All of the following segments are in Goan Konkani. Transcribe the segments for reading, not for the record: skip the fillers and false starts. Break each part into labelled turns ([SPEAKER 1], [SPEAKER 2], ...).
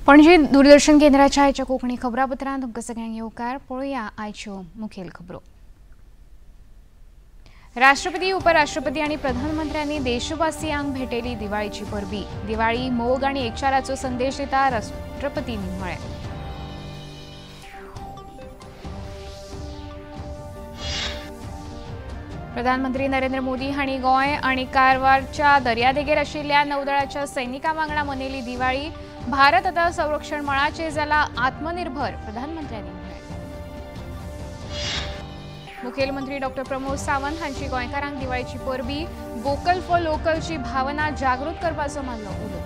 [SPEAKER 1] पणजी दूरदर्शन केंद्राच्या आयच्या कोंकणी खबरापत्रांत तुमकां सगळ्यांक येवकार. पळोवया आयच्यो मुखेल खबरो. राष्ट्रपती, उपराष्ट्रपती आनी प्रधानमंत्र्यांनी देशवासियांक भेटयली दिवाळीची परबी. दिवाळी मोग आनी एकचाराचो संदेश दिता, राष्ट्रपतींनी म्हळें. प्रधानमंत्री नरेंद्र मोदी हांणी गोंय आनी कारवारच्या दर्यादेगेर आशिल्ल्या नौदळाच्या सैनिकां वांगडा मनयली दिवाळी. भारत आतां संरक्षण मळाचेर जाला आत्मनिर्भर, प्रधानमंत्र्यांनी म्हळें. मुखेलमंत्री डॉ प्रमोद सावंत हांची गोंयकारांक दिवाळीची परबी. वोकल फॉर लोकलची भावना जागृत करपाचो मारलो उलो.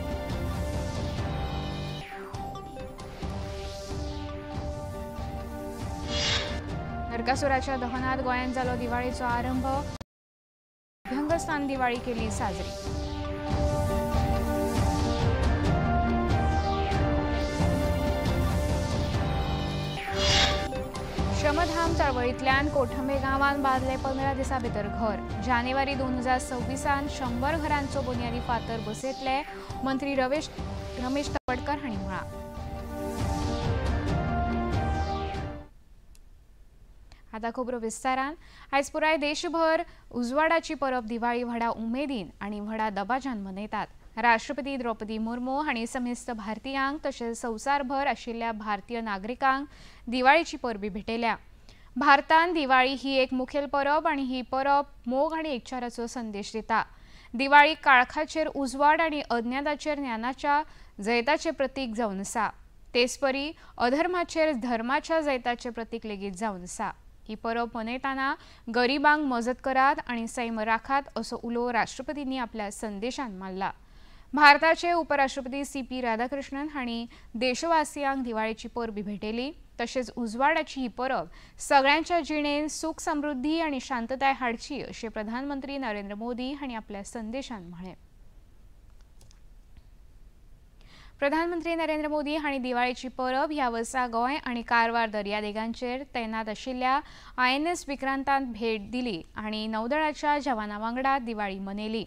[SPEAKER 1] नरकासुराच्या दहनात गोंयांत जालो दिवाळीचो आरंभ. अभ्यंगस्नान दिवाळी केली साजरी. श्रमधाम चळवळींतल्यान कोठंबे गांवांत बांदले 15 दिसां भितर घर. जानेवारी 2026 100 घरांचो बुन्यादी फातर बसयतले, मंत्री रमेश तवडकर हांणी म्हळां. आतां खबरो विस्तारान. आयज पुराय देशभर उजवाडाची परब दिवाळी व्हडा उमेदीन आनी व्हडा दबाज्यान मनयतात. राष्ट्रपती द्रौपदी मुर्मू हांणी समेस्त भारतीयांक तशेंच संवसारभर आशिल्ल्या भारतीय नागरिकांक दिवाळीची परबी भेटयल्या. भारतान दिवाळी ही एक मुखेल परब आनी ही परब मोग आनी एकचाराचो संदेश दिता. दिवाळी काळखाचेर उजवाड आनी अज्ञानाचेर ज्ञानाच्या जैताचें प्रतीक जावन आसा. तेचपरी अधर्माचेर धर्माच्या जैताचें प्रतीक लेगीत जावन आसा. ही परब मनयतना गरिबांक मजत करात आनी सैम राखात असो उलो राष्ट्रपतींनी आपल्या संदेशान मारला. भारताचे उपराष्ट्रपती सी.पी. राधाकृष्णन हांणी देशवासियांक दिवाळीची परबी भेटयली. तशेंच उजवाडाची ही परब सगळ्यांच्या जिणेंत सुख समृद्धी आनी शांतताय हाडची अशें प्रधानमंत्री नरेंद्र मोदी हांणी आपल्या संदेशान म्हळें. प्रधानमंत्री नरेंद्र मोदी हांणी दिवाळीची परब ह्या वर्सा गोंय आनी कारवार दर्यादेगांचेर तैनात आशिल्ल्या INS विक्रांतांत भेट दिली आनी नौदळाच्या जवानां वांगडा दिवाळी मनयली.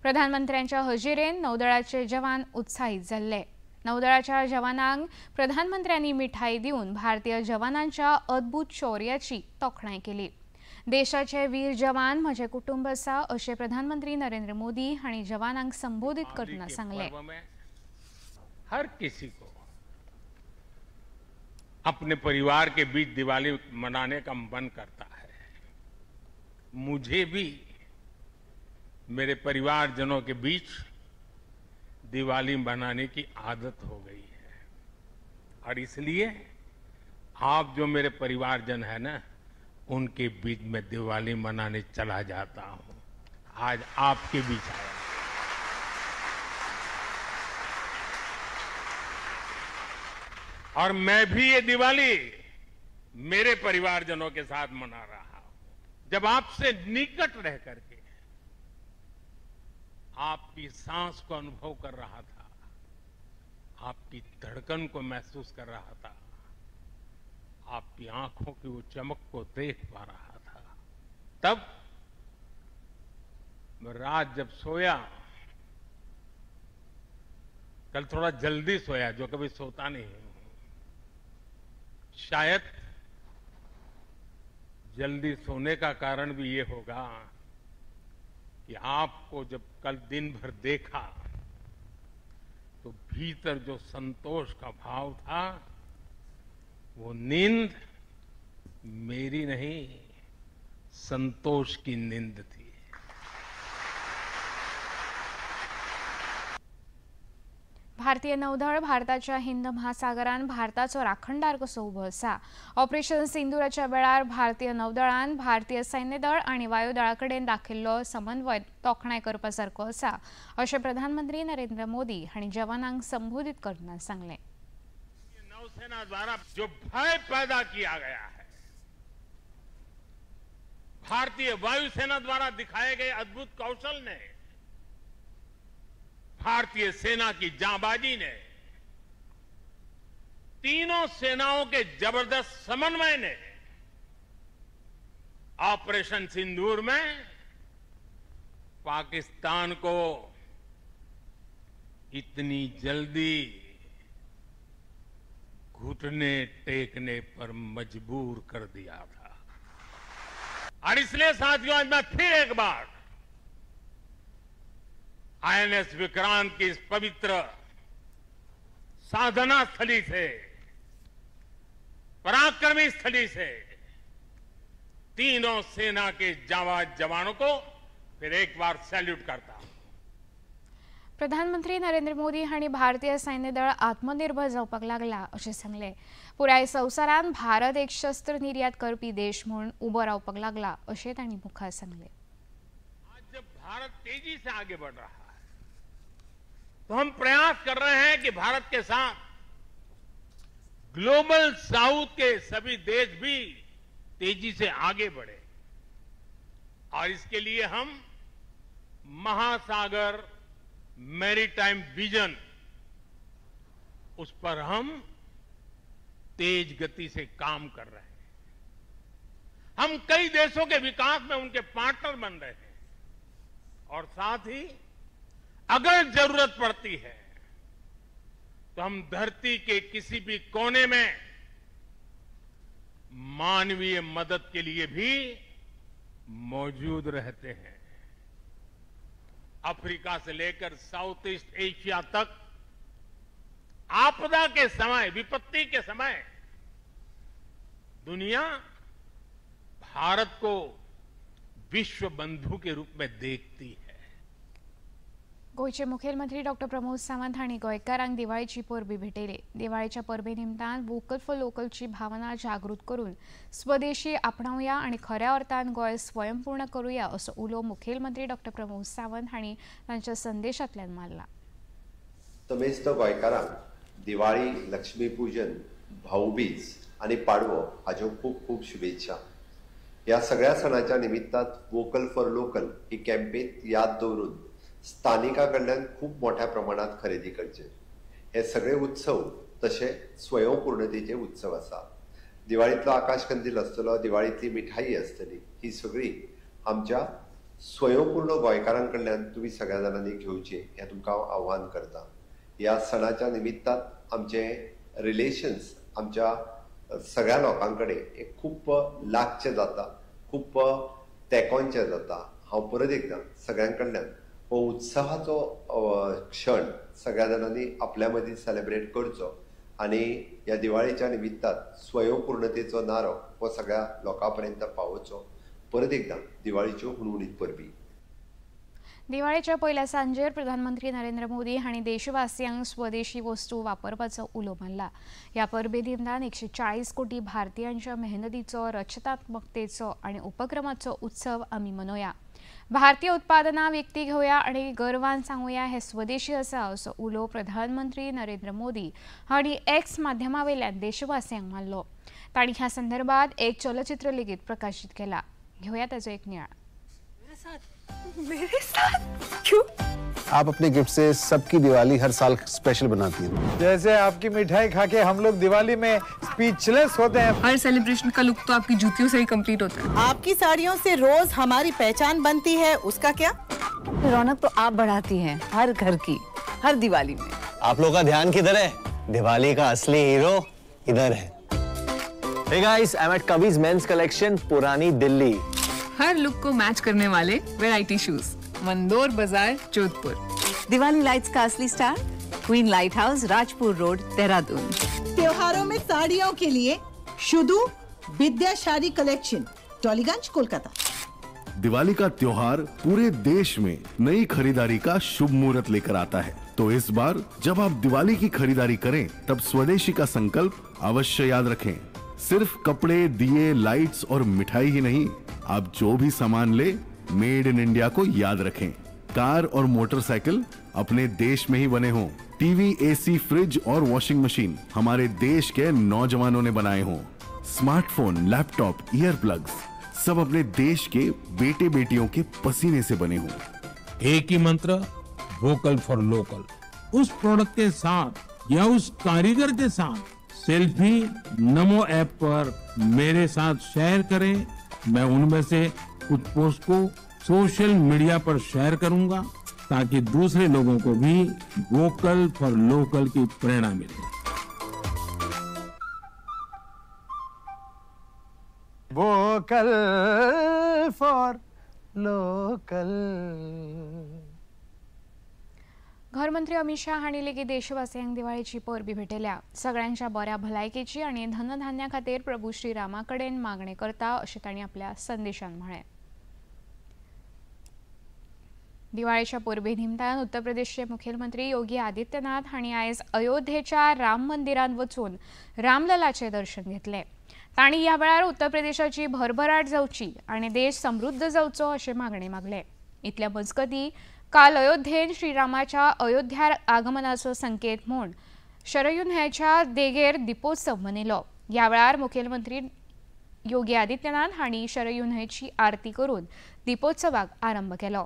[SPEAKER 1] प्रधानमंत्र्यांच्या हजेरेन नौदळाचे जवान उत्साहीत जाल्ले. नौदळाच्या जवानांक प्रधानमंत्र्यांनी मिठाई दिवन भारतीय जवानांच्या अद्भुत शौर्याची तोखणाय केली. देशाचे वीर जवान म्हजें कुटुंब आसा अशें प्रधानमंत्री नरेंद्र मोदी हांणी जवानांक संबोधित करतना सांगलें.
[SPEAKER 2] हर किसी को अपने परिवार के बीच दिवाली मनाने का मन करता है. मुझे भी मेरे परिवारजनों के बीच दिवाली मनाने की आदत हो गई है और इसलिए आप जो मेरे परिवारजन है ना, उनके बीच में दिवाली मनाने चला जाता हूं. आज आपके बीच आया. और मैं भी ये दिवाली मेरे परिवारजनों के साथ मना रहा हूं. जब आपसे निकट रह करके आपकी सांस को अनुभव कर रहा था, आपकी धड़कन को महसूस कर रहा था, आपकी आंखों की वो चमक को देख पा रहा था, तब मैं रात जब सोया, कल थोड़ा जल्दी सोया, जो कभी सोता नहीं हूं, शायद जल्दी सोने का कारण भी ये होगा कि आपको जब कल दिन भर देखा तो भीतर जो संतोष का भाव था, वो नींद मेरी नहीं, संतोष की नींद थी.
[SPEAKER 1] भारतीय नौदळ भारताच्या हिंद महासागरान भारताचो राखणदार कसो उबो आसा. ऑपरेशन सिंदूराच्या वेळार भारतीय नौदळान भारतीय सैन्यदळ आनी वायुदळा कडेन दाखयल्लो समन्वय तोखणाय करपा सारको आसा अशें प्रधानमंत्री नरेंद्र मोदी हांणी जवानांक संबोधित करतना सांगलें.
[SPEAKER 2] नौसेना द्वारा जो भय पैदा किया गया है, भारतीय वायुसेना द्वारा दिखाए गए अद्भुत कौशल ने, भारतीय सेना की जांबाजी ने, तीनों सेनाओं के जबरदस्त समन्वय ने ऑपरेशन सिंदूर में पाकिस्तान को इतनी जल्दी घुटने टेकने पर मजबूर कर दिया था। और इसलिए साथियों, आज मैं फिर एक बार आईएनएस विक्रांत की इस पवित्र साधना स्थली से, पराक्रमी स्थली से तीनों सेना के जांबाज जवानों को फिर एक बार सैल्यूट करता हूं।
[SPEAKER 1] प्रधानमंत्री नरेंद्र मोदी हांणी भारतीय सैन्य दळ आत्मनिर्भर जावपाक लागला अशें सांगलें। पुराय संवसारान भारत एक शस्त्र निर्यात करपी देश म्हूण उबो रावपाक लागला अशें तांणी मुखार सांगलें।
[SPEAKER 2] आज जब भारत तेजी से आगे बढ़ रहा है तो हम प्रयास कर रहे हैं कि भारत के साथ ग्लोबल साउथ के सभी देश भी तेजी से आगे बढ़े और इसके लिए हम महासागर मैरीटाइम विजन, उस पर हम तेज गति से काम कर रहे हैं। हम कई देशों के विकास में उनके पार्टनर बन रहे हैं और साथ ही अगर जरूरत पड़ती है तो हम धरती के किसी भी कोने में मानवीय मदद के लिए भी मौजूद रहते हैं। अफ्रीका से लेकर साउथ ईस्ट एशिया तक आपदा के समय, विपत्ति के समय दुनिया भारत को विश्व बंधु के रूप में देखती है।
[SPEAKER 1] गोंयचे मुखेलमंत्री डॉक्टर प्रमोद सावंत हांणी गोंयकारांक दिवाळीची परबी भेटयली। दिवाळीच्या परबे निमतान वोकल फॉर लोकलची भावना जागृत करून स्वदेशी आपणावया आनी खऱ्या अर्थान गोंय स्वयंपूर्ण करूया असो उलो मुखेलमंत्री डॉक्टर प्रमोद सावंत हांणी तांच्या संदेशांतल्यान मारला।
[SPEAKER 3] समेस्त गोंयकारांक दिवाळी, लक्ष्मीपूजन, भाऊबीज आनी पाडवो हाज्यो खूब खूब शुभेच्छा। ह्या सगळ्या सणाच्या निमित्तान vocal for local he campaign याद दवरून स्थानिकां कडल्यान खूब मोठ्या प्रमाणात खरेदी करचे। हे सगळे उत्सव तशे स्वयंपूर्णतेचे उत्सव आसा। दिवाळीतलो आकाश कंदील आसतलो, दिवाळीतली मिठाई आसतली, ही सगळी आमच्या स्वयंपूर्ण गोंयकारां कडल्यान तुमी सगळ्या जाणांनी घेवची हें तुमकां हांव आव्हान करता। ह्या सणाच्या निमित्तान आमचे रिलेशन्स आमच्या सगळ्या लोकां कडेन एक खूब लागचें जाता, खूब तेंकोनचें जाता। हांव परत एकदां सगळ्यां कडल्यान हो उत्साहाचो क्षण सगळ्या जाणांनी आपल्या मदीं सेलिब्रेट करचो आनी ह्या दिवाळीच्या निमित्तान स्वयंपूर्णतेचो नारो हो सगळ्या लोकां पर्यंत पावोवचो। परत एकदां दिवाळीच्यो हुनहुनीत परबी।
[SPEAKER 1] दिवाळीच्या पयल्या सांजेर प्रधानमंत्री नरेंद्र मोदी हांणी देशवासियांक स्वदेशी वस्तू वापरपाचो उलो मारला। ह्या परबे निमतान 140 कोटी भारतीयांच्या मेहनतीचो, रचनात्मकतेचो आनी उपक्रमाचो उत्सव आमी मनोवया। भारतीय उत्पादनां विकती घेवया आनी गर्वान सांगुया हे स्वदेशी आसा असो उलो प्रधानमंत्री नरेंद्र मोदी हांणी एक्स माध्यमावेल्यान देशवासियांक मारलो। तांणी ह्या संदर्भात एक चलचित्र लेगीत प्रकाशीत केला। घेवया ताचो एक नियाळ।
[SPEAKER 4] मेरे साथ क्यों?
[SPEAKER 5] आप अपने गिफ्ट से सबकी दिवाली हर साल स्पेशल बनाती हैं।
[SPEAKER 6] जैसे आपकी मिठाई खा के हम लोग दिवाली में स्पीचलेस होते हैं।
[SPEAKER 4] हर सेलिब्रेशन का लुक तो आपकी जूतियों से ही कंप्लीट होता है।
[SPEAKER 7] आपकी साड़ियों से रोज हमारी पहचान बनती है, उसका क्या?
[SPEAKER 8] रौनक तो आप बढ़ाती हैं हर घर की, हर दिवाली में।
[SPEAKER 9] आप लोगों का ध्यान किधर है? दिवाली का असली हीरो इधर है। Hey guys, I'm at Kavi's Men's Collection, पुरानी दिल्ली।
[SPEAKER 4] हर लुक को मैच करने वाले variety shoes, Mandore Bazaar, Jodhpur.
[SPEAKER 8] Diwali lights का असली star queen light house, Rajpur road, Dehradun.
[SPEAKER 7] त्योहारों में साड़ियों के लिए शुदु विद्या साड़ी कलेक्शन, टॉलीगंज, कोलकाता।
[SPEAKER 10] दिवाली का त्योहार पूरे देश में नई खरीदारी का शुभ मुहूर्त लेकर आता है, तो इस बार जब आप दिवाली की खरीदारी करें तब स्वदेशी का संकल्प अवश्य याद रखें। सिर्फ कपड़े, दिए, लाइट्स और मिठाई ही नहीं, आप जो भी सामान ले मेड इन इंडिया को याद रखें। कार और मोटरसाइकिल अपने देश में ही बने हों, टीवी, एसी, फ्रिज और वॉशिंग मशीन हमारे देश के नौजवानों ने बनाए हों, स्मार्टफोन, लैपटॉप, ईयर प्लग्स सब अपने देश के बेटे बेटियों के पसीने से बने हों।
[SPEAKER 2] एक ही मंत्र, वोकल फॉर लोकल। उस प्रोडक्ट के साथ या उस कारीगर के साथ सेल्फी नमो ऐप पर मेरे साथ शेयर करें। मैं उनमें से कुछ पोस्ट को सोशल मीडिया पर शेयर करूंगा ताकि दूसरे लोगों को भी वोकल फॉर लोकल की प्रेरणा मिले।
[SPEAKER 6] Vocal for local.
[SPEAKER 1] घरमंत्री Amit Shah हांणी लेगीत देशवासियांक दिवाळेची परबी भेटयल्या. सगळ्यांच्या बऱ्या भलायकेची आनी धनधान्या खातीर प्रभू श्रीरामा कडेन मागणें करता अशें तांणी आपल्या संदेशान म्हळें. दिवाळेच्या परबे निमतान उत्तर प्रदेशचे मुखेलमंत्री योगी आदित्यनाथ हांणी आयज अयोध्येच्या राम मंदिरांत वचून रामललाचें दर्शन घेतलें. तांणी ह्या वेळार उत्तर प्रदेशाची भरभराट जावची आनी देश समृद्ध जावचो अशें मागणें मागलें. इतल्या मजगतीं काल अयोध्येन श्रीरामाच्या अयोध्या आगमनाचो संकेत म्हूण शरयू न्हंयेच्या देगेर दीपोत्सव मनयलो. ह्या वेळार मुखेलमंत्री योगी आदित्यनाथ हांणी शरयू न्हंयेची आरती करून दीपोत्सवाक आरंभ केलो.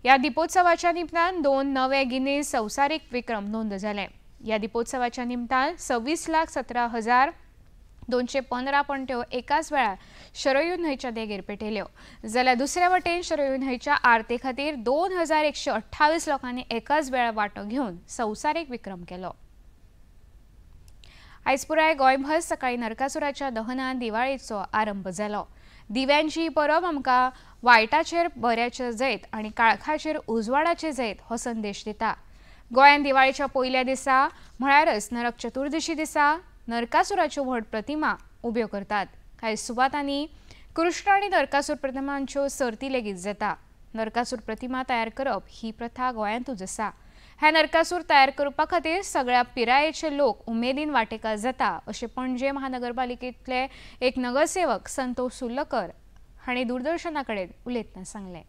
[SPEAKER 1] ह्या दीपोत्सवाच्या निमतान 2 नवे गिनीज संवसारीक विक्रम नोंद जाले. ह्या दीपोत्सवाच्या निमतान 26,17,215 पणट्यो एकाच वेळार शरयू न्हंयच्या देगेर पेटयल्यो. जाल्यार दुसऱ्या वटेन शरयू न्हंयच्या आरती खातीर 2128 लोकांनी एकाच वेळार वांटो घेवन संवसारीक विक्रम केलो. आयज पुराय गोंयभर सकाळी नरकासुराच्या दहनान दिवाळेचो आरंभ जालो. दिव्यांची ही परब आमकां वायटाचेर बऱ्याचें जैत आनी काळखाचेर उजवाडाचें जैत हो संदेश दिता. गोंयांत दिवाळेच्या पयल्या दिसा म्हळ्यारच नरक चतुर्दशी दिसा नरकासुराच्यो व्हड प्रतिमा उब्यो करतात. कांय सुवातांनी कृष्ण आनी नरकासूर प्रतिमांच्यो सर्ती लेगीत जाता. नरकासूर प्रतिमा तयार करप ही प्रथा गोंयांतूच आसा. हे नरकासूर तयार करपा खातीर सगळ्या पिरायेचे लोक उमेदीन वांटेकार जाता अशें पणजे महानगरपालिकेंतले एक नगरसेवक संतोष सुर्लकर हांणी दूरदर्शना कडेन उलयतना सांगलें.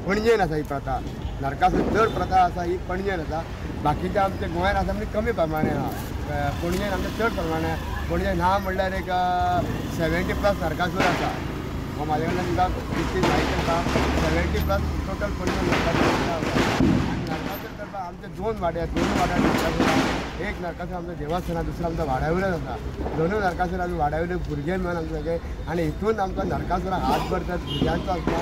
[SPEAKER 11] पणजेन आसा ही प्रथा, नरकासूर चड प्रथा आसा ही पणजेन आसा. बाकीच्या आमच्या गोंयांत आसा म्हणजे कमी प्रमाणे आहा, पणजेन आमच्या चड प्रमाणे. पणजे ना म्हणल्यार एक 70+ नरकासूर आसा. म्हाजे कडल्यान तुमकां तितकी म्हायती आसा. 70+ टोटल पणजे नरकासूर आसा. आनी नरकासूर करपाक आमचे 2 वाडे आसा, 2 वाड्यार नरकासूर आसा. एक नरकासूर आमच्या देवस्थानां, दुसरो आमच्या वाड्या वयल्यान आसा. दोनूय नरकासूर आमी वाड्या वयले भुरगे मेळून आमचे सगळे, आनी हितून आमकां नरकासुराक हातभर तर भुरग्यांचो आसता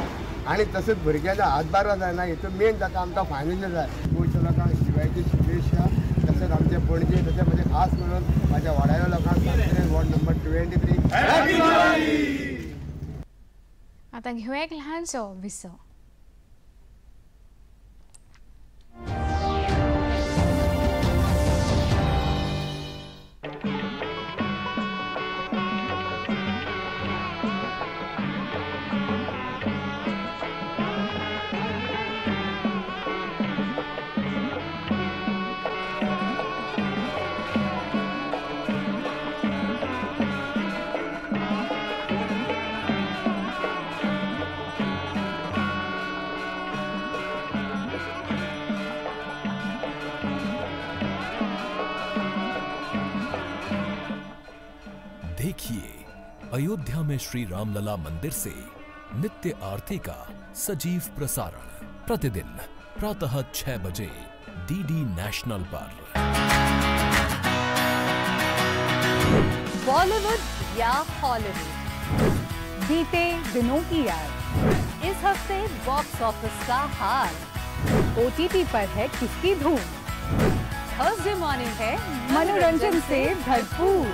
[SPEAKER 11] आनी तशेंच भुरग्यांचो हातभार जायना. हितून मेन जाता आमकां फायनान्शियल जाय. गोंयच्या लोकांक दिवाळेची शुभेच्छा. तशेंच आमचे पणजे, तशेंच म्हजे खास करून म्हाज्या वाड्याच्या लोकांक वॉर्ड नंबर 23.
[SPEAKER 1] आतां घेवया एक ल्हानसो विसव.
[SPEAKER 12] देखिए अयोध्या में श्री रामलला मंदिर से नित्य आरती का सजीव प्रसारण प्रतिदिन प्रातः 6 बजे डीडी नेशनल पर।
[SPEAKER 8] बॉलीवुड या हॉलीवुड, बीते दिनों की याद, इस हफ्ते बॉक्स ऑफिस का हाल, ओटीटी पर है किसकी धूम, थर्सडे मॉर्निंग है मनोरंजन से भरपूर।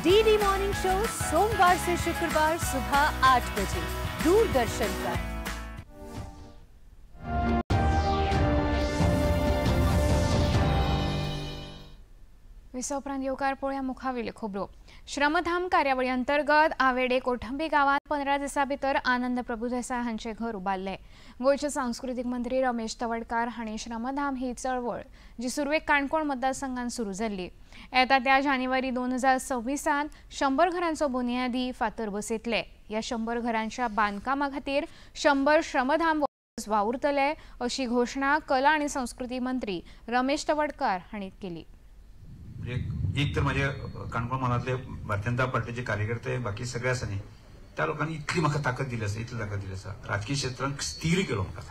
[SPEAKER 8] डीडी मॉर्निंग शो सोमवार से शुक्रवार सुबह 8 बजे दूरदर्शन पर।
[SPEAKER 1] विसव उपरांत येवकार पळोवया मुखावेल्यो खबरो. श्रमधाम कार्यावळी अंतर्गत आवेडे कोठंबी गांवांत 15 दिसां भितर आनंद प्रभुदेसाय हांचें घर उबारलें. गोंयचे सांस्कृतीक मंत्री रमेश तवडकार हांणी श्रमधाम ही चळवळ जी सुरवेक काणकोण मतदारसंघात सुरू जाल्ली, येता त्या जानेवारी 2026 100 घरांचो बुनियादी फातर बसयतले. ह्या 100 घरांच्या बांदकामा खातीर 100 श्रमधाम वावुरतले अशी घोशणा कला आनी संस्कृती मंत्री रमेश तवडकार हांणी केली.
[SPEAKER 13] एक तर माझे काणकोण म्हालांतले भारतीय जनता पार्टीचे कार्यकर्ते बाकी सगळे आसा न्ही, त्या लोकांनी इतली म्हाका ताकद दिली आसा, इतली ताकद दिली आसा, राजकीय क्षेत्रांत स्थीर केलो म्हाका.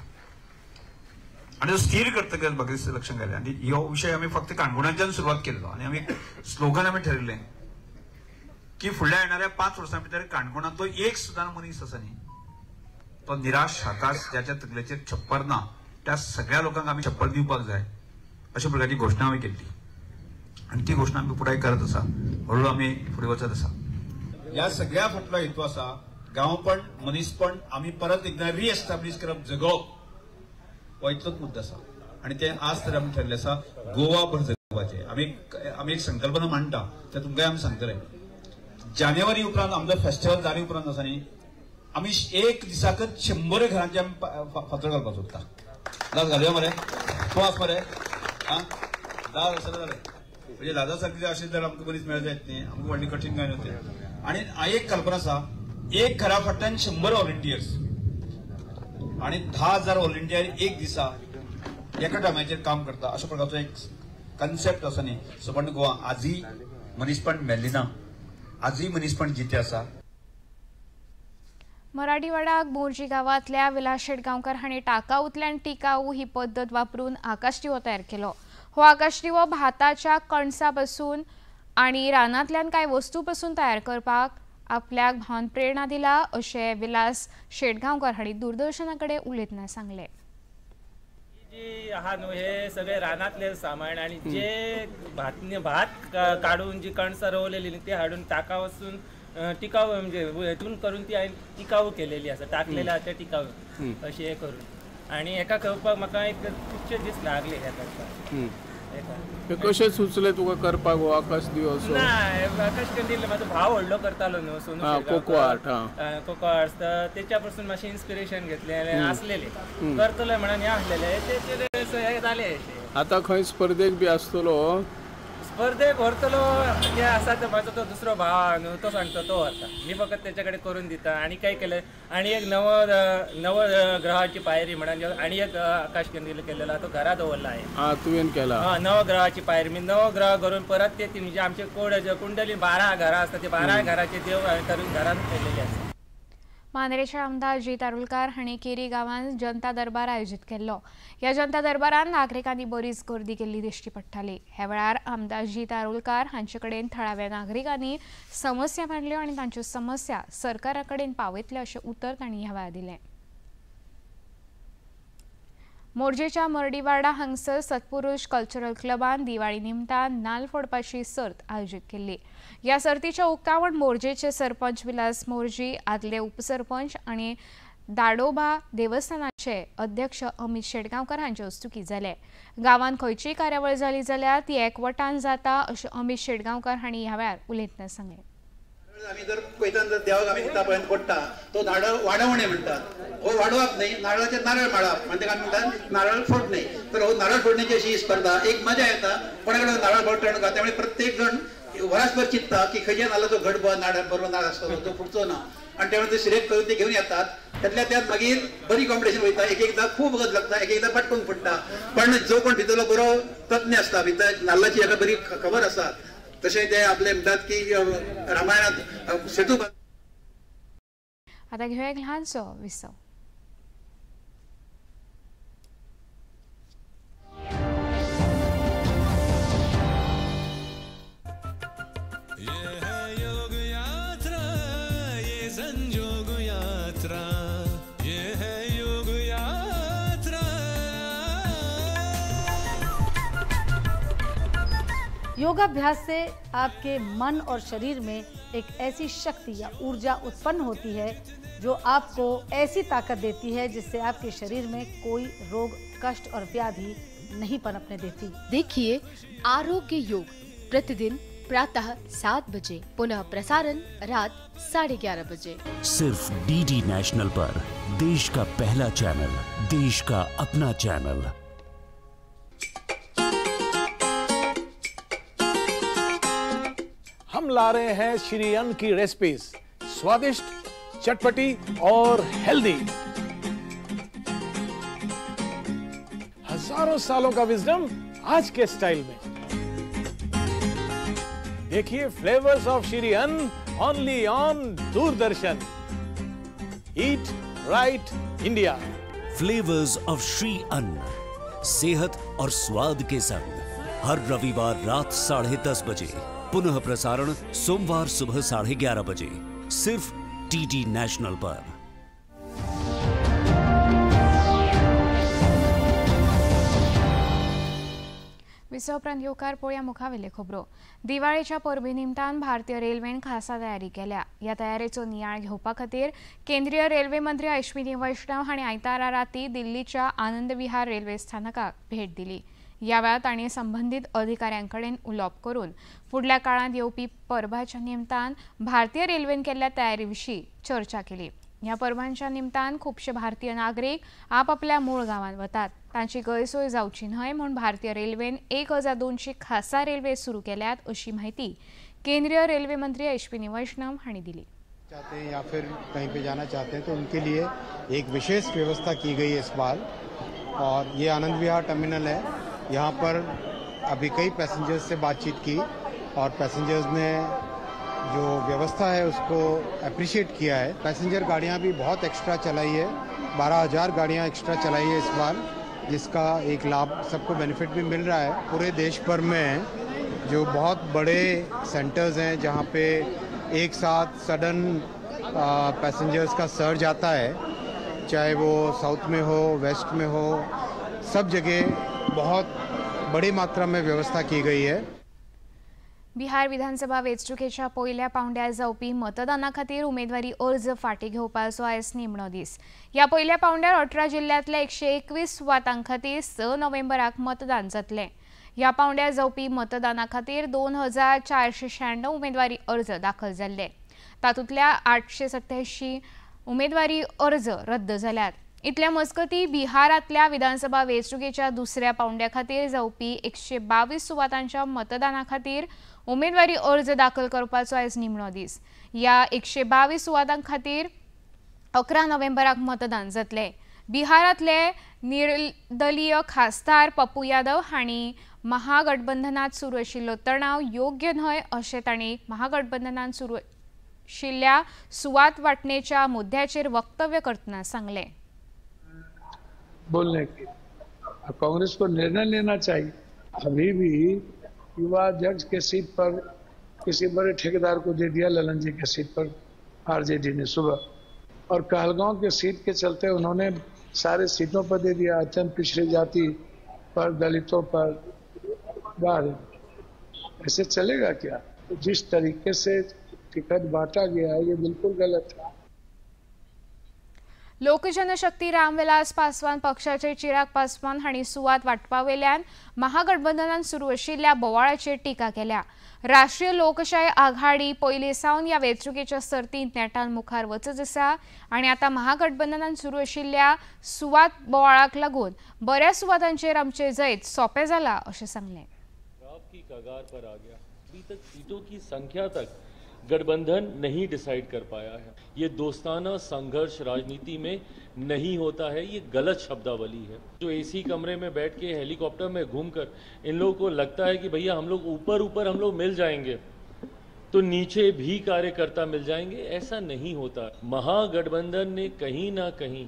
[SPEAKER 13] आनी तो स्थीर करतकच म्हाका दिसता लक्षांत आयलें. आनी हो विशय आमी फक्त काणकोणांच्यान सुरवात केल्लो आनी आमी स्लोगन आमी ठरयल्लें की फुडल्या येणाऱ्या 5 वर्सां भितर काणकोणांतलो एक सुद्दां मनीस आसा न्ही तो निराश हताश ज्याच्या तकलेचेर छप्पर ना त्या सगळ्या लोकांक आमी छप्पर दिवपाक जाय अशा प्रकारची घोशणा आमी केल्ली आनी ती घोशणा आमी पुराय करत आसा, हळूहळू आमी फुडें वचत आसा. ह्या सगळ्या फाटलो हेतू आसा गांवपण मनीसपण आमी परत एकदा रिएस्टाब्लिश करप, जगोवप, हो इतलोच मुद्दो आसा. आनी ते आज तर आमी ठरलें आसा गोवा भर जगोवपाचें. आमी एक संकल्पना मांडटा, ते तुमकांय आमी सांगतले. जानेवारी उपरांत आमचो फेस्टिवल जाले उपरांत आसा न्ही, आमी एक दिसाकच 100 घरांचे आमी फातर घालपाक सोदता. दाद घालया मरे, तूं आस मरे, आं दाद आसा जालें. म्हणजे दादा सारके अशें जर आमकां मनीस मेळत जायत न्ही, आमकां व्हडली कठीण काय न्हू तें. आनी एक कल्पना आसा, एक घरा फाटल्यान 100 व्हॉलंटियर्स आनी 10,000 व्हॉलंटियर एक दिसा एका टायमाचेर काम करता, अशा प्रकारचो एक कन्सेप्ट आसा न्ही. सो पण गोवा आजूय मनीसपण मेल्ली ना, आजूय मनीसपण जितें आसा.
[SPEAKER 1] मराठीवाडाक मोरजी गांवांतल्या विलास शेटगांवकर हांणी टाकाऊंतल्यान टिकाऊ ही पद्दत वापरून आकाशदिवो तयार केलो. हो आकाशदिवो भाताच्या कणसा पासून आनी रानांतल्यान कांय वस्तू पासून तयार करपाक आपल्याक भावान प्रेरणा दिला अशें विलास शेटगांवकर हांणी दूरदर्शना कडेन उलयतना सांगलें.
[SPEAKER 14] जी आहा न्हू हे सगळे रानांतले सामान आनी जे भात काडून जी कणसां रोवलेली ती हाडून टाका वचून टिकाऊ म्हणजे हेतून करून ती हांवें टिकाऊ केलेली आसा, टाकलेले आसा ते टिकाऊ अशें हें करून. आनी हेका करपाक म्हाका एक खुबशे दीस लागले हें करपाक.
[SPEAKER 15] कशें सुचलें तुका करपाक हो आकाश दिवो?
[SPEAKER 14] ना, आकाश कंदील म्हाजो भाव व्हडलो करतालो न्हू, Sonu
[SPEAKER 15] Coco Art,
[SPEAKER 14] Coco Arts, तर तेच्या पासून मातशें इन्स्पिरेशन घेतलें आसलेलें करतलें म्हणून हें आसलेलें, तेचेर हें जालें अशें.
[SPEAKER 15] आतां खंय स्पर्धेक बी आसतलो?
[SPEAKER 14] स्पर्धेक व्हरतलो ते आसा, ते म्हाजो तो दुसरो भाव न्हू तो सांगता, तो व्हरता, मी फकत तेच्या कडेन करून दिता. आनी काय केलें आनी एक नव ग्रहाची पायरी म्हणून आनी एक आकाश कंदील केलेलो तो घरा दवरला हांवें.
[SPEAKER 15] तुवें केला?
[SPEAKER 14] हय, नवग्रहाची पायरी. मी नवग्रह करून परत ते म्हणजे आमचे कोड कुंडली 12 घरां आसता, ते 12 घराचे देव करून घरान केलेले आसा.
[SPEAKER 1] मांद्रेचे आमदार जीत आरोलकार हांणी केरी गांवांत जनता दरबार आयोजीत केल्लो. ह्या जनता दरबारान नागरिकांनी बरीच गर्दी केल्ली दिश्टी पडटाली. ह्या वेळार आमदार जीत आरोलकार हांचे कडेन थळाव्या नागरिकांनी समस्या मांडल्यो आनी तांच्यो समस्या सरकारा कडेन पावयतले अशें उतर तांणी ह्या वेळार दिलें. मोरजेच्या मर्डीवाडा हांगसर सत्पुरुष कल्चरल क्लबान दिवाळी निमतान नाल फोडपाची सर्त आयोजीत केल्ली. ह्या सर्तीचें उक्तावण मोरजेचे सरपंच विलास मोरजी, आदले उपसरपंच आनी दाडोबा देवस्थानाचे अध्यक्ष अमित शेटगांवकर हांचे हस्तुकीं जालें. गांवांत खंयचीय कार्यावळ जाली जाल्यार ती एकवटान जाता अशें अमित शेटगांवकर हांणी ह्या वेळार उलयतना सांगलें.
[SPEAKER 16] आमी जर पळयतना जर देवाक आमी दिता पळय पडटा तो नारळ वाडोवणे म्हणटात, हो वाडोवप न्ही, नारळाचेर नारळ माळप म्हणजे आमी म्हणटात नारळ फोडणे. तर हो नारळ फोडण्याची अशी स्पर्धा एक मजा येता, कोणाकडे नारळ फोडटा का, त्यामुळे प्रत्येक जण वरासभर चिंतता की खंयच्या नारळाचो घट नारळ बरो नारळ आसतलो तो फुटचो ना, आनी त्यामुळे ते सिलेक्ट करून ते घेवन येतात. त्यातल्या त्यात मागीर बरी कॉम्पिटिशन वयता, एक एकदा खूब वगत लागता, एक एकदा पटकून फुट्टा, पण जो कोण भितरलो बरो तज्ञ आसता, भितर नाल्लाची हेका बरी खबर आसा. तशें ते आपले म्हणटात की रामायणात सेतू.
[SPEAKER 1] आता घेऊया एक ल्हानसो विसव.
[SPEAKER 17] ये है योग यात्रा, ये संजोग यात्रा, ये है योग यात्रा.
[SPEAKER 8] योगाभ्यास से आपके मन और शरीर में एक ऐसी शक्ति या ऊर्जा उत्पन्न होती है जो आपको ऐसी ताकत देती है जिससे आपके शरीर में कोई रोग, कष्ट और व्याधि नहीं पनपने देती।
[SPEAKER 18] देखिए आरोग्य योग प्रतिदिन प्रातः 7 बजे, पुनः प्रसारण रात 11:30 बजे,
[SPEAKER 19] सिर्फ डीडी नेशनल पर। देश का पहला चैनल, देश का अपना चैनल।
[SPEAKER 6] हम ला रहे हैं श्री अन्न की रेसिपीज, स्वादिष्ट, चटपटी और हेल्दी। हजारों सालों का विजडम आज के स्टाइल में। देखिए flavours of Shri Anna only on Doordarshan. Eat right India.
[SPEAKER 19] Flavours of Shri Anna, सेहत और स्वाद के संग, हर रविवार रात 10:30 बजे, पुनः प्रसारण सोमवार सुबह 11:30 बजे, सिर्फ डीडी नेशनल पर।
[SPEAKER 1] विसव उपरांत येवकार पळोवया मुखावेल्यो खबरो. दिवाळेच्या परबे निमतान भारतीय रेल्वेन खासा तयारी केल्या. ह्या तयारेचो नियाळ घेवपा खातीर केंद्रीय रेल्वे मंत्री अश्विनी वैष्णव हांणी आयतारा राती दिल्लीच्या आनंद विहार रेल्वे स्थानकाक भेट दिली. ह्या वेळार तांणी संबंदीत अधिकाऱ्यां कडेन उलोवप करून फुडल्या काळांत येवपी परबाच्या निमतान भारतीय रेल्वेन केल्ल्या तयारी विशीं चर्चा केली. ह्या परबांच्या निमतान खुबशे भारतीय नागरीक आपापल्या मूळ गांवांत वतात. तांची गैरसोय जावची न्हय म्हूण भारतीय रेल्वेन 1200 खासा रेल्वे सुरू केल्यात अशी माहिती केंद्रीय रेल्वे मंत्री अश्विनी वैष्णव हांणी दिली.
[SPEAKER 20] चाहते हैं या फिर कहीं पे जाना चाहते हैं तो उनके लिए एक विशेष व्यवस्था की गई है इस बार. और ये आनंद विहार टर्मिनल है, यहाँ पर अभी कई पैसेंजर्स से बातचीत की और पैसेंजर्स ने जो व्यवस्था है उसको अप्रिशिएट किया है. पैसेंजर गाड़ियाँ भी बहुत एक्स्ट्रा चलाई है, 12,000 गाड़ियाँ एक्स्ट्रा चलाई है इस बार, जिसका एक लाभ सबको बेनिफिट भी मिल रहा है. पूरे देश भर में जो बहुत बड़े सेंटर्स हैं जहाँ पे एक साथ सडन पैसेंजर्स का सर्ज आता है, चाहे वो साउथ में हो वेस्ट में हो, सब जगह बहुत बड़ी मात्रा में व्यवस्था की गई है.
[SPEAKER 1] बिहार विधानसभा वेंचणुकेच्या पयल्या पावंड्यार जावपी मतदाना खातीर उमेदवारी अर्ज फाटीं घेवपाचो आयज निमणो दीस. ह्या पयल्या पावंड्यार 18 जिल्ल्यांतल्या 121 सुवातां खातीर 6 नोव्हेंबराक मतदान जातलें. ह्या पावंड्यार जावपी मतदाना खातीर 2496 उमेदवारी अर्ज दाखल जाल्ले. तातूंतल्या 887 उमेदवारी अर्ज रद्द जाल्यात. इतल्या मजगती बिहारांतल्या विधानसभा वेंचणुकेच्या दुसऱ्या पावंड्या खातीर जावपी 122 सुवातांच्या मतदाना खातीर उमेदवारी अर्ज दाखल करपाचो आयज निमणो दीस. ह्या 122 सुवातां खातीर 11 नोव्हेंबराक मतदान जातलें. बिहारांतले निर्दलीय खासदार पप्पू यादव हांणी महागठबंधनात सुरू आशिल्लो तणाव योग्य न्हय अशें तांणी महागठबंधनात सुरू आशिल्ल्या सुवात वांटणेच्या मुद्द्याचेर वक्तव्य करतना सांगलें.
[SPEAKER 21] बोलने की कांग्रेस को निर्णय लेना चाहिए. अभी भी युवा अध्यक्ष के सीट पर किसी बड़े ठेकेदार को दे दिया, ललन जी के सीट पर आरजेडी ने सुबह, और कहलगांव के सीट के चलते उन्होंने सारे सीटों पर दे दिया, अत्यंत पिछड़ी जाति पर, दलितों पर। बाहर ऐसे चलेगा क्या? तो जिस तरीके से टिकट बांटा गया है ये बिल्कुल गलत है।
[SPEAKER 1] लोक जनशक्ती रामविलास पासवान पक्षाचे चिराग पासवान हांणी सुवात वाटपावेल्यान महागठबंधनान सुरू आशिल्ल्या बोवाळाचेर टिका केल्या। राष्ट्रीय लोकशाय आघाडी पयलीं सावन ह्या वेंचणुकेच्या सर्तींत नेटान मुखार वचत आसा आनी आतां महागठबंधनान सुरू आशिल्ल्या सुवात बोवाळाक लागून बऱ्या सुवातांचेर आमचें जैत सोंपें जालां अशें सांगलें।
[SPEAKER 22] की कगार पर आ गया, अभी तक सीटों की संख्या तक गठबंधन नहीं डिसाइड कर पाया है। ये दोस्ताना संघर्ष राजनीति में नहीं होता है, ये गलत शब्दावली है। जो एसी कमरे में बैठ के हेलीकॉप्टर में घूमकर इन लोगों को लगता है कि भैया हम लोग ऊपर ऊपर हम लोग मिल जाएंगे तो नीचे भी कार्यकर्ता मिल जाएंगे, ऐसा नहीं होता। महागठबंधन ने कहीं ना कहीं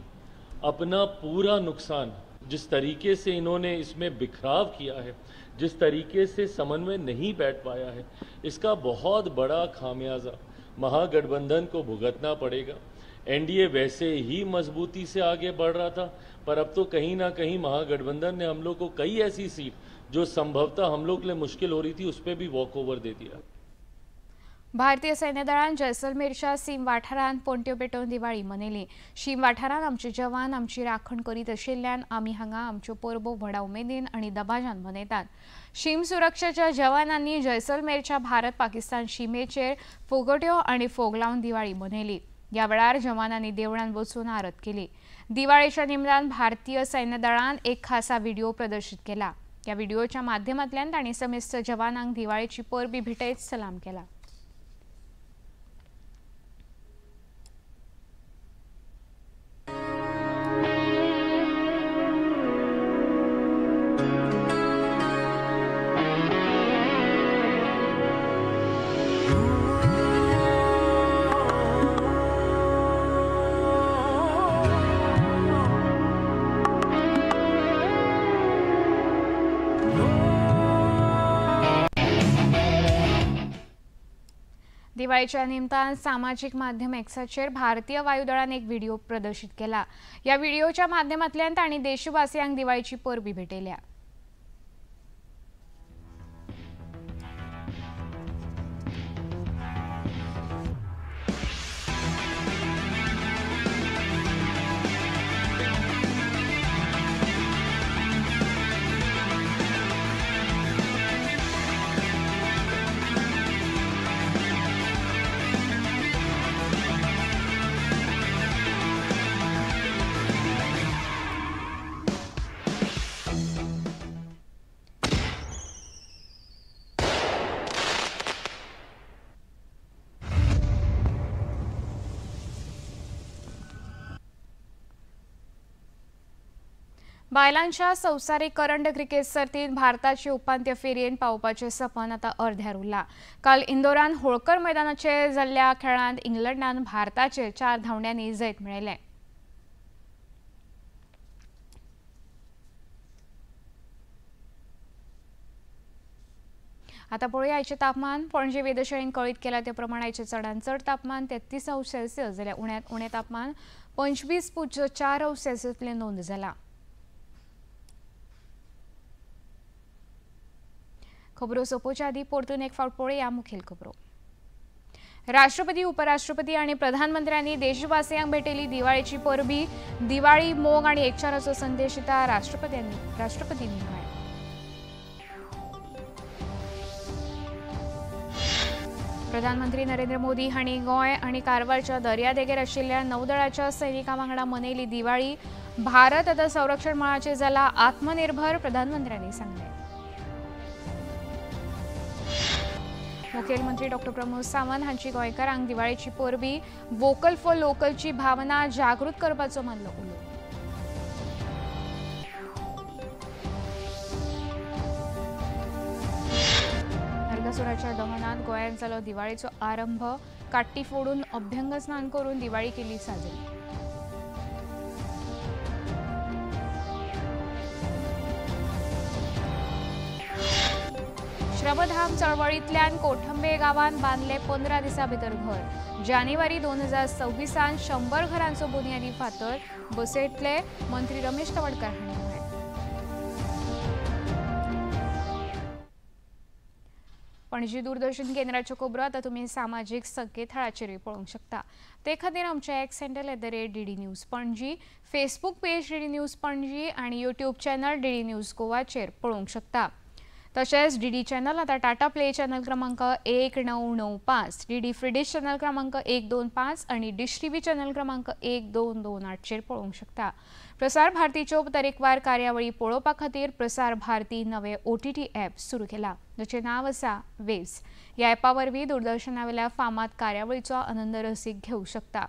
[SPEAKER 22] अपना पूरा नुकसान, जिस तरीके से इन्होंने इसमें बिखराव किया है, जिस तरीके से समन्वय नहीं बैठ पाया है, इसका बहुत बड़ा खामियाजा महागठबंधन को भुगतना पड़ेगा। एनडीए वैसे ही मजबूती से आगे बढ़ रहा था, पर अब तो कहीं ना कहीं महागठबंधन ने हम लोग को कई ऐसी सीट जो संभवतः हम लोग के लिए मुश्किल हो रही थी उस पर भी वॉक ओवर दे दिया।
[SPEAKER 1] भारतीय सैन्य दळान जैसलमेरच्या सीम वाठारांत पणट्यो पेटोवन दिवाळी मनयली। शीम वाठारांत आमचे जवान आमची राखण करीत आशिल्ल्यान आमी हांगा आमच्यो परबो व्हडा उमेदीन आनी दबाज्यान मनयतात। शीम सुरक्षेच्या जवानांनी जैसलमेरच्या भारत पाकिस्तान शिमेचेर फोगट्यो आनी फोग लावन दिवाळी मनयली। ह्या वेळार जवानांनी देवळांत वचून आरत केली। दिवाळेच्या निमतान भारतीय सैन्य दळान एक खासा व्हिडिओ प्रदर्शीत केला। ह्या व्हिडिओच्या माध्यमांतल्यान तांणी समेस्त जवानांक दिवाळेची परबी भेटयत सलाम केला। दिवाळीच्या निमतान सामाजिक माध्यम एक्साचेर भारतीय वायुदळान एक व्हिडिओ प्रदर्शित केला। या व्हिडिओच्या माध्यमांतल्यान तांणी देशवासियांक दिवाळीची परबी भेटयल्या। बायलांच्या संवसारीक करंड क्रिकेट सर्तींत भारताची उपांत्य फेरयेन पावपाचें सपन आतां अर्ध्यार उरलां. काल इंदोरान होळकर मैदानाचेर जाल्ल्या खेळांत इंग्लंडान भारताचेर 4 धांवड्यांनी जैत मेळयलें. आतां पळोवया आयचें तापमान. पणजे वेधशाळेन कळीत केलां ते प्रमाण आयचें चडांत चड तापमान 33 अंश सेल्सियस जाल्यार उण्यांत उणें तापमान 25.4 अंश सेल्सियसलें नोंद जालां. खबरो सोंपोवच्या आदीं परतून एक फावट पळोवया मुखेल खबरो. राष्ट्रपती, उपराष्ट्रपती आनी प्रधानमंत्र्यांनी देशवासियांक भेटयली दिवाळेची परबी. दिवाळी मोग आनी एकचाराचो संदेश दिता राष्ट्रपतींनी म्हळें. प्रधानमंत्री नरेंद्र मोदी हांणी गोंय आनी कारवारच्या दर्यादेगेर आशिल्ल्या नौदळाच्या सैनिकां वांगडा मनयली दिवाळी. भारत आतां संरक्षण मळाचेर जाला आत्मनिर्भर, प्रधानमंत्र्यांनी सांगलें. मुखेलमंत्री डॉ प्रमोद सावंत हांची गोंयकारांक दिवाळेची परबी. वोकल फॉर लोकलची भावना जागृत करपाचो मानलो उलो. नरकासुराच्या दहनात गोंयांत जालो दिवाळेचो आरंभ. काट्टी फोडून अभ्यंग स्नान करून दिवाळी केली साजरी. श्रमधाम चळवळींतल्यान कोठंबे गांवांत बांदले 15 दिसां भितर घर. जानेवारी 2026 100 घरांचो बुन्यादी फातर बसयतले मंत्री रमेश तवडकर हांणी म्हळें. पणजी दूरदर्शन केंद्राच्यो खबरो आतां तुमी सामाजीक संकेतथळाचेरूय पळोवंक शकता. ते खातीर आमच्या X handle @DD News Panaji, Facebook page DD News Panaji आनी यूट्यूब चॅनल DD news गोवाचेर पळोवंक शकता. तशेंच डीडी चॅनल आतां टाटा प्ले चॅनल क्रमांक 1995, डीडी फ्री डिश चॅनल क्रमांक 125 आनी डिश टीव्ही चॅनल क्रमांक 1228चेर पळोवंक शकता. प्रसार भारतीच्यो तरेकवार कार्यावळी पळोवपा खातीर प्रसार भारती नवे OTT app सुरू केला, जाचें नांव आसा वेव्स. ह्या ॲपा वरवीं दूरदर्शनावेल्या फामाद कार्यावळीचो आनंद रसीक घेवंक शकता.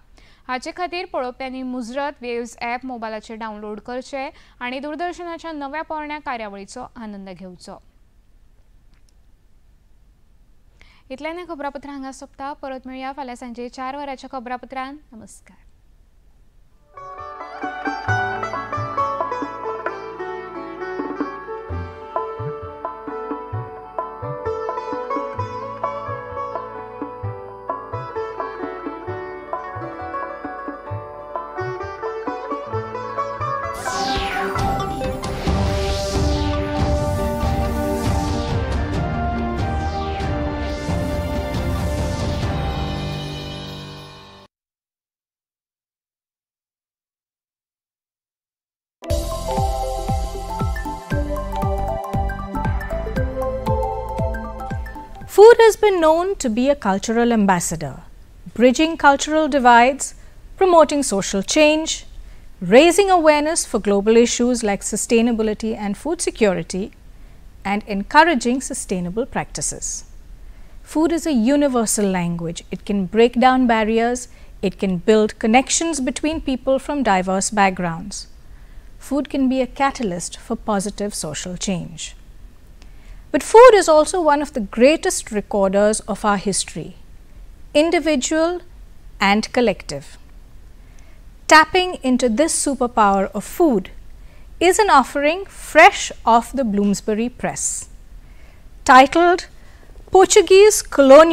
[SPEAKER 1] हाचे खातीर पळोवप्यांनी मुजरत वेव्स ॲप मोबायलाचेर डावनलोड करचें आनी दूरदर्शनाच्या नव्या पोरण्या कार्यावळीचो आनंद घेवचो. इतल्यान खबरापत्र हांगा सोंपता. परत मेळया फाल्यां सांजे 4 वरांच्या खबरापत्रान. नमस्कार.
[SPEAKER 3] Food has been known to be a cultural ambassador, bridging cultural divides, promoting social change, raising awareness for global issues like sustainability and food security, and encouraging sustainable practices. Food is a universal language. It can break down barriers, it can build connections between people from diverse backgrounds. Food can be a catalyst for positive social change. But food is also one of the greatest recorders of our history, individual and collective. Tapping into this superpower of food is an offering fresh off the Bloomsbury Press. Titled Portuguese Colonial